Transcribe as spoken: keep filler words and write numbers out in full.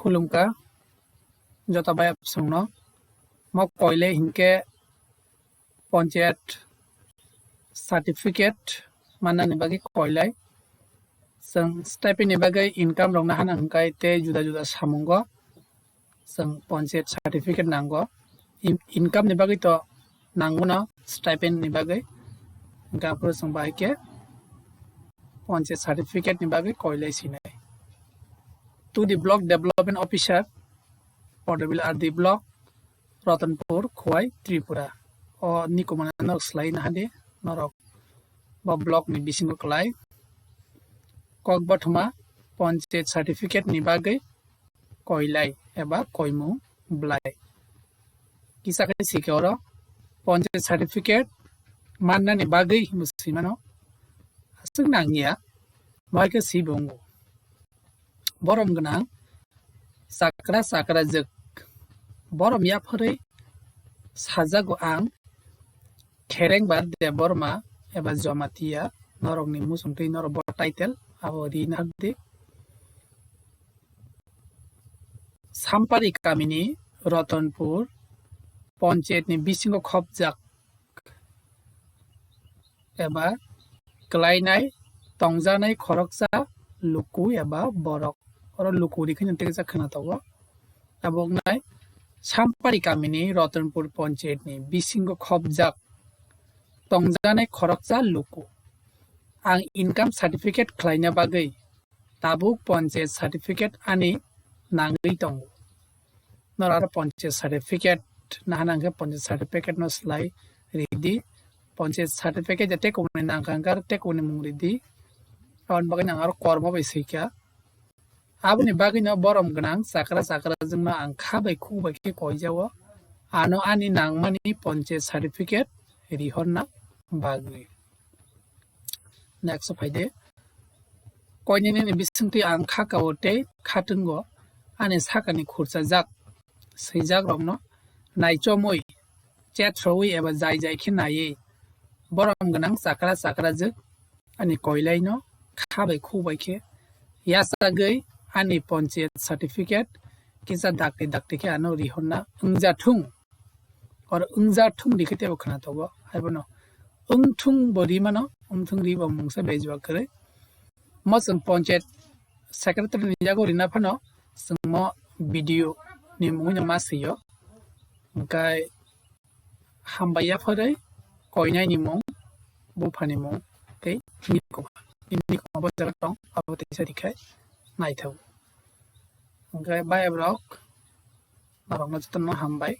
Khulumkha joto bai bwswngno. Mo koilai hinkhe ponchayat certificate mannani bagwi koilai. Chwng stipend ni bagwi income rokno hana hwnkhe tei juda juda samungo chwng ponchayat certificate nango. In-, income ni bagwi to nango no stipend ni bagwi. Hwnkhe aphuru chwng bahai khe ponchayat certificate ni bagwi koilai sinai. To the block development officer, Portabil R D block, Ratanpur, Khowai, Tripura. O nikomana norok swlai nahadi, norok bo block ni bisingo kwlai. Kokbothoma ponchayat certificate ni bagwi koilai eba koimung bwlai. Kisa khe sikhe oro ponchayat certificate mannani bagwi hinwi swi mano. Aswk nangya, bahai khe swi bo wngo. Borom gwnang chakra chakrajwk. Borom yapharwi sajago ang Kherengbar Debbarma eba Jamatia, norokni muchungtwi norok bo title abo ri nardi. Sampari kamini Ratanpur ponchayatni bisingo khopjak eba kwlainai tongjaknai khoroksa luku eba borok. Oro luku ri kheno tesa khwna tongo. Tabuknai Sampari kamini Ratanpur ponchayatni bisingo khopjak tongjaknai khoroksa luku. Ang income certificate khlaina bagwi tabuk ponchayat certificate ani nangwi tongo. Nor aro ponchayat certificate nahana hwnkhe ponchayat certificate no swlai ridi. Ponchayat certificate je tekongni nangkha hwnkhe aro tekongni mung ridi. Aboni bagwi ang aro kormo bai swikha. Aboni bagwino borom gwnang chakra chakrajwkno ang kha bai khuk bai khe koijao. Ano ani nangmani ponchayat certificate rihorna bagwi. Next phaide. Koinini ni bisingtwi ang kha kao tei khatungo ani sakani khurchajak swijak rokno naichomwi chethroi eba jai jai khe naiwi borom gwnang chakra chakrajwk ani koilaino kha bai khuk bai khe yachagwi ani ponchayat certificate kisa dakti dakti khe ano rihorna wngjathung. Or wngjathung rikhe teibo khwna tongo. Haibono wngthung bo rimano, wngthung ribo mungsa bejua kwrwi. Mo chwng ponchayat secretary ni yago rina phano chwng mo B D O ni mungwi no ma swiyo. Hwnkhe hambai yapharwi koinai ni mung, buphani mung tei nikoma. Nikoma bo jaga tong, abo teisa rikhai naithau. Hwnkhe bai borok norokno jotono hambai.